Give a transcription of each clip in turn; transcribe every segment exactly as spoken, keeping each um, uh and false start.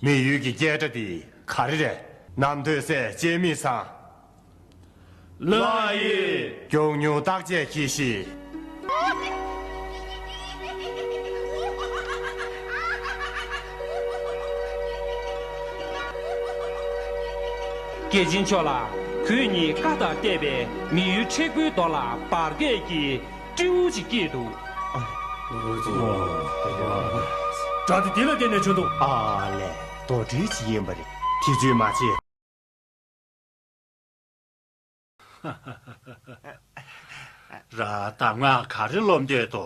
མི་ཡུལ་གྱི་སྐད་སྒྲ་འདི་ག་རེ་རེད། ནམ་ཐོས་སྲས་སྤྱན་མི་བཟང་། ལགས་ཡིན། མགྱོགས་མྱུར་བརྟག་དཔྱད་གྱིས་ཤིག། རྒྱལ་ཆེན་མཆོག་ལགས། ཁོ་གཉིས་བཀའ་དང་བསྟན་པའི་མི་ཡུལ་ཁྲི་སྒོའི་མདོ་ལ་འབར་གས་ཀྱི་སྤྲེའུ་ཅིག་སྐྱེས་འདུག། དགྲ་དེ་འདི་ལ་བརྟེན་ནས་བྱོན་འདུག། ཨ་ལས། རྡོ་གྲལ་ཅིག་ཡིན་པ་རེད། ཐེ་བྱུས་མ་བྱེད། ར་གདམས་ངག་ག་རེ་སློབ་འདོད་དོ།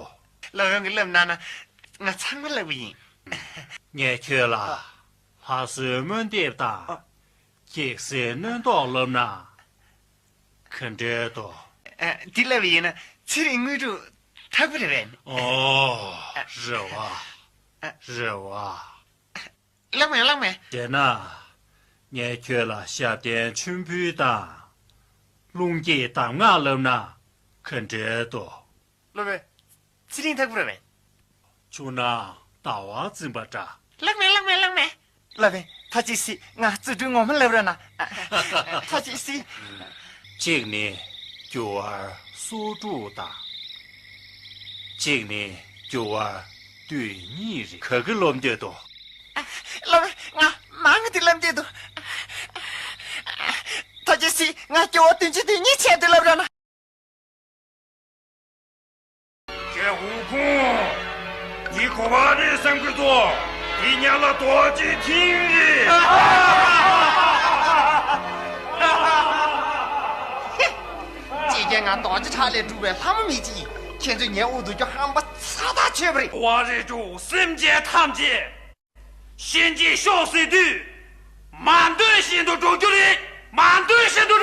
སློབ་དཔོན་གྱིས་སློབ་གནང་ན་ང་ཚང་མ་སློབ་ཀྱི་ཡིན། ངས་ཁྱོད་ལ་ལྷ་གསོལ་སྨོན་འདེབས་དང་། ཨ། སྒེག་སེར་སྣོན་ཐོག་སློབ་ན་ག་འདྲ་འདུག། ཨ། འདི་སློབ་པ་ཡིན་ན་ཚེ་རིང་དངོས་གྲུབ་ཐོབ་ཀྱི་རེད་པས། ཨོ། རེད་བ། རེད་བ། སློབ་མས་སློབ་མས། དེས་ན། ངས་ཁྱོད་ལ་ཞབས་བརྟན་མཆོད་འབུལ་དང་། རླུང་སྐྱེད་གདམས་ངག་སློབ་ན་ག་འདྲ་འདུག། སློབ་མས། ཚེ་རིང་ཐོབ་ཀྱི་རེད་པས། ཆུ་ནང་ཟླ་བ་འཛིན་པ་འདྲ། སློབ་མས་སློབ་མས་སློབ་མས། སློབ་མས། ད་ཅིག་སྲིད་ང་རྩོད་སྒྲུང་ངོ་མ་སློབ་རོགས་གནང་། ད་ཅིག་སྲིད། གཅིག་ནི་འགྱུར་བ་སོར་དྲུག་དང་། གཅིག་ནི་འགྱུར་བ་བདུན་གཉིས་རེད། ག་གི་སློབ་འདོད་དོ། སློབ་མས། ང་མང་གི་དེ་སློབ་འདོད་དོ། ད་ཅིག་སྲིད་ང་འགྱུར་བ་བདུན་ཅུ་དོན་གཉིས་བྱས་དེ་སློབ་རོགས་གནང་། ཁྱེད་ཧུ་ཁུང་། འདི་གོ་བ་རེད་བསམ་གྱི་འདུག། འདི་ཉག་ལ་རྡོ་རྗེ་ཐིང་རེད། ཅེས་ཀྱང་ང་རྡོ་རྗེ་བྲག་ལས་གྲུབ་པའི་ལྷ་མོ་མི་གཅིག་ཡིན། ཁྱེད་ཚོས་ངའི་དབུ་དུ་སྐྱོ་ཧམ་པ་ཚ་ཐག་ཆོད་པ་རེད། གོ་བ་རེ་བཅུག། སེམས་ཅན་ཐམས་ཅད་ཤན་གྱིས་གཤོག་ཟེར་དུས། མ་འདོད་བཞིན་དུ་འགྲོ་རྒྱུ་རེད། མ་འདོད་བཞིན་དུ།